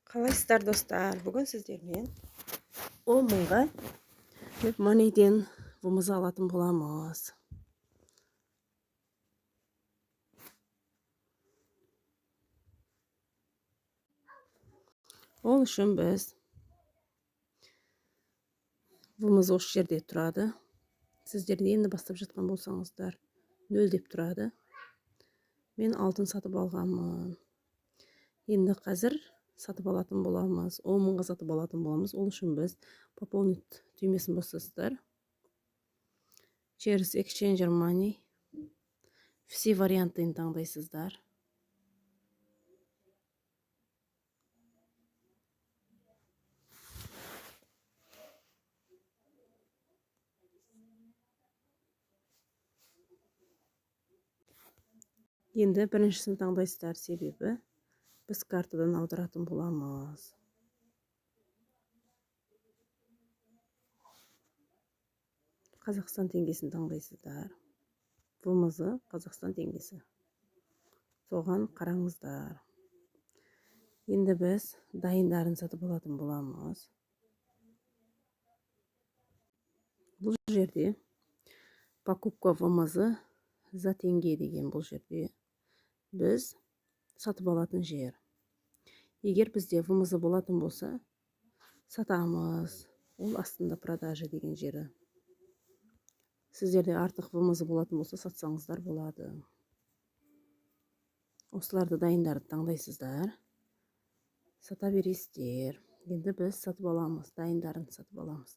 Қалайсыздар, достар? Бүгін сіздермен 10 мыңға WebMoneyден WMZ алатын боламыз. Ол үшін біз WMZ осы жерде тұрады. Сіздер енді бастап жатқан болсаңыздар, 0 деп тұрады. Мен алтын сатып алғанмын. Енді қазір сатып алатын боламыз, 10 мыңға сатып алатын боламыз. Ол үшін біз «Пополнить» түймесін басасыздар, «Через Exchanger Money», «Все варианты» ны таңдайсыздар. Енді біріншісін таңдайсыздар, себебі біз картадан аударатын боламыз. Қазақстан теңгесін таңдайсыздар. WMZ Қазақстан теңгесі, соған қараңыздар. Енді біз дайындарын сатып алатын боламыз. Бұл жерде «Покупка WMZ за тенге» деген, бұл жерде біз сатып алатын жер. Егер бізде WMZ болатын болса, сатамыз, ол астында «Продажа» деген жері. Сіздерде артық WMZ болатын болса, сатсаңыздар болады. Осыларды, дайындарды таңдайсыздар, сата бересіздер. Енді біз сатып аламыз, дайындарын сатып аламыз.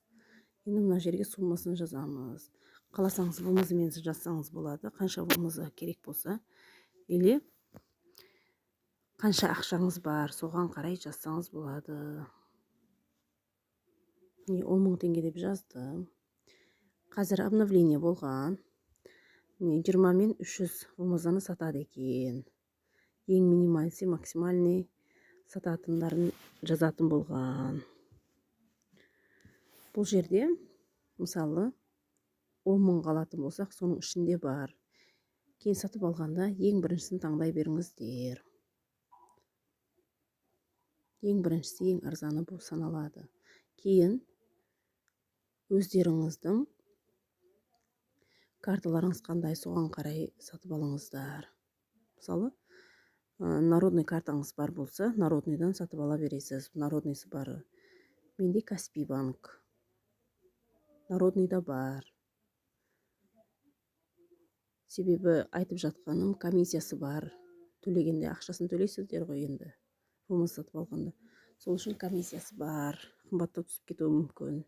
Енді мына жерге суммасын жазамыз. Қаласаңыз, WMZ мен жазсаңыз болады, қанша WMZ керек болса, или қанша ақшаңыз бар, соған қарай жазсаңыз болады. Міне, 10 000 теңге деп жаздым. Қазір обновление болған, міне, 20 мен 300 WMZ-ны сатады екен. Ең минимальный, максимальный сататындарын жазатын болған. Бұл жерде, мысалы, 10 мыңға алатын болсақ, соның ішінде бар. Кейін сатып алғанда ең біріншісін таңдай беріңіздер. Ең біріншісі ең арзаны болып саналады. Кейін өздеріңіздің карталарыңыз қандай, соған қарай сатып алыңыздар. Мысалы, народный картаңыз бар болса, народныйдан сатып ала бересіз, народныйсы бар. Менде Каспий банк, народныйда бар. Себебі айтып жатқаным, комиссиясы бар. Төлегенде ақшасын төлейсіздер ғой енді, болмаса сатып алғанда. Сол үшін комиссиясы бар, қымбаттау түсіп кетуі мүмкін.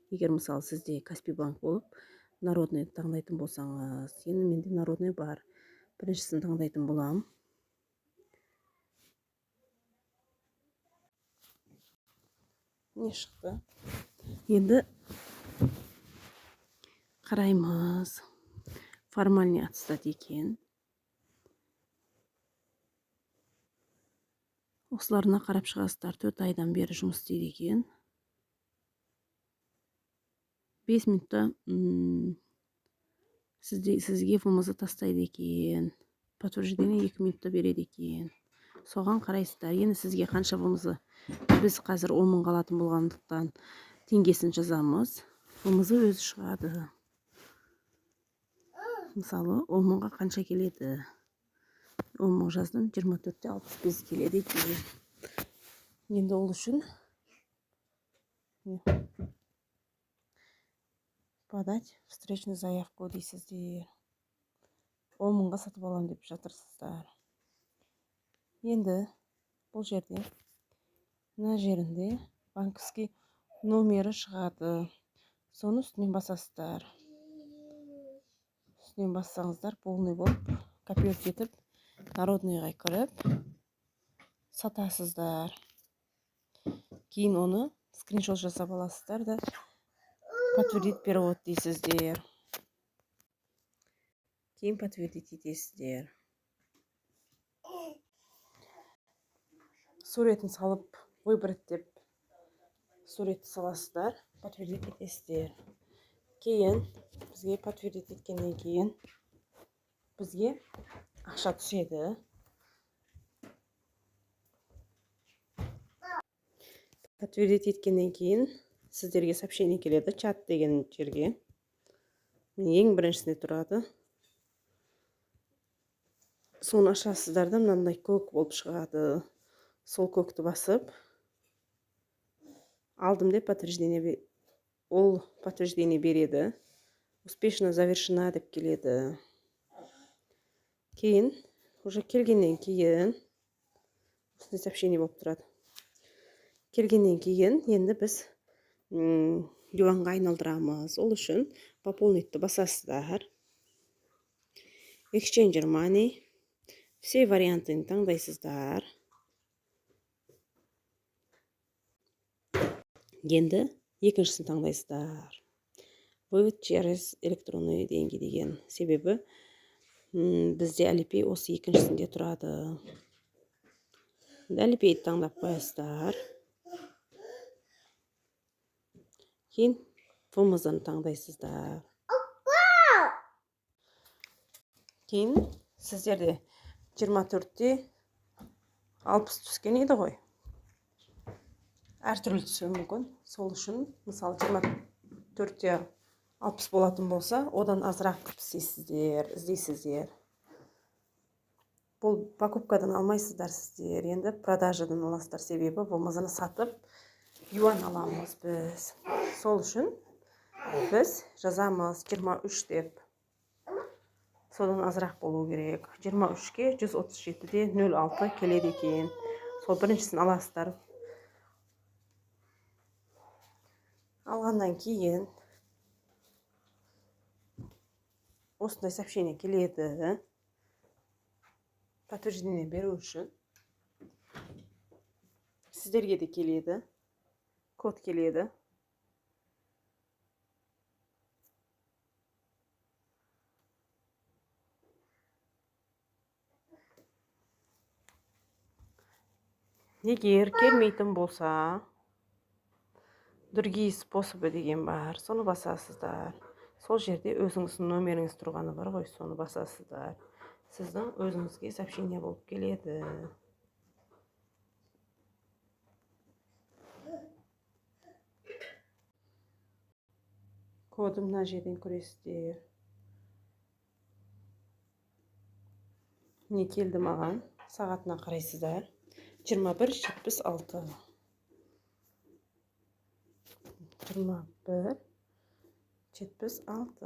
Егер, мысалы, сізде Каспий банк болып, народный таңдайтын болсаңыз. Енді менде народный бар, біріншісін таңдайтын боламын. Не шықты? Енді қараймыз. Формальный аттестат екен. Осыларына қарап шығасыздар. 4 айдан бері жұмыс істейді екен. 5 минутта сізге WMZ тастайды екен. Подтверждение 2 минутта береді екен. Соған қарайсыздар. Енді сізге қанша WMZ? Біз қазір 10 мыңға алатын болғандықтан, теңгесін жазамыз, WMZ өзі шығады. Мысалы, 10 мыңға қанша келеді? 10 мың жаздым, 24 те 65 келеді екен. Енді ол үшін «Подать встречную заявку» дейсіздер. 10 мыңға сатып аламын деп жатырсыздар. Енді бұл жерде, мына жерінде банковский номері шығады, соны үстінен басасыздар. Үстінен бассаңыздар, полный болып копировать етіп, народныйға кіріп сатасыздар. Кейін оны скриншот жасап аласыздар да, «Подтвердить перевод» дейсіздер. Кейін подтвердить етесіздер. Суретін салып, «Выбрать» деп суретті саласыздар, подтвердить етесіздер. Кейін бізге подтвердить еткеннен кейін бізге ақша түседі. Подтвердить еткеннен кейін сіздерге сообщение келеді, чат деген жерге. Ең біріншісінде тұрады. Соны ашасыздар да, мынандай көк болып шығады. Сол көкті басып, алдым деп подтверждение, ол подтверждение береді. Успешно завершена деп келеді. Кейін, уже келгеннен кейін, осындай сообщение болып тұрады. Келгеннен кейін енді біз юанға айналдырамыз. Ол үшін пополнитті басасыздар. Exchange money. Все вариантын таңдайсыздар. Енді екіншісін таңдайсыздар. Вывод через электронные деньги деген. Себебі бізде Alipay осы екіншісінде тұрады. Енді Alipay'ді таңдап қоясыздар. Кейін WMZ-ны таңдайсыздар. Кейін сіздерде 24-те 60 түскен еді ғой. Әртүрлі түсуі мүмкін. Сол үшін, мысалы, 24-те 60 болатын болса, одан азырақ қылып істейсіздер, іздейсіздер. Бұл покупкадан алмайсыздар сіздер, енді продажадан аласыздар, себебі WMZ-ны сатып юан аламыз біз. Сол үшін біз жазамыз 23 деп. Содан азырақ болу керек. 23-ке 137-де 06 келеді екен. Сол біріншісін аласыздар. Алғаннан кейін осындай сообщение келеді. Подтверждение беру үшін сіздерге де келеді. Код келеді. Егер келмейтін болса, другие способы деген бар, соны басасыздар. Сол жерде өзіңіздің номеріңіз тұрғаны бар ғой, соны басасыздар. Сіздің өзіңізге сообщение болып келеді. Коды мына жерден көресіздер. Не келді маған? Сағатына қарайсыздар. 21:76. 21:76.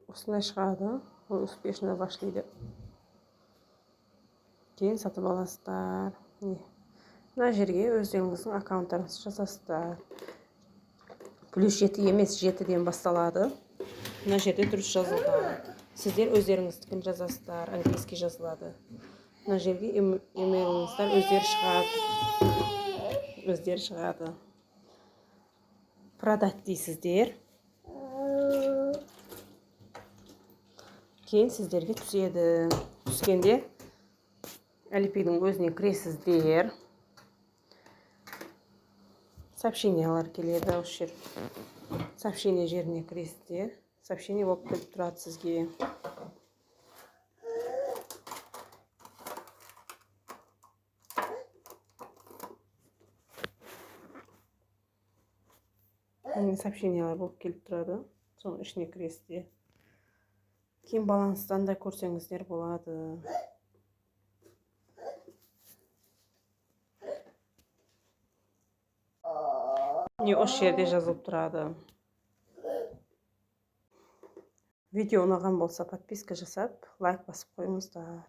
Осындай шығады. Вы успешно вошли деп. Кейін сатып аласыздар. Не? Мына жерге өздеріңіздің аккаунттарыңызды жазасыздар. Плюс 7 емес, 7-ден басталады. Мына жерде дұрыс жазылған. Сіздер өздеріңіздікін жазасыздар, английский жазылады. Мына жерге емейліңіздер өздері шығады. Өздері шығады. Продать дейсіздер. Кейін сіздерге түседі. Түскенде Alipay'дің өзіне кіресіздер. Сообщениялар келеді осы жер. Сообщение жеріне кіресіздер. Сообщение болып келіп тұрады сізге. Сообщениялар болып келіп тұрады. Соның ішіне кіресіздер. Кейін баланстан да көрсеңіздер болады. Не осы жерде жазылып тұрады. Видео ұнаған болса, подписка жасап, лайк басып қойыңыздар.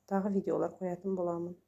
Тағы видеолар қоятын боламын.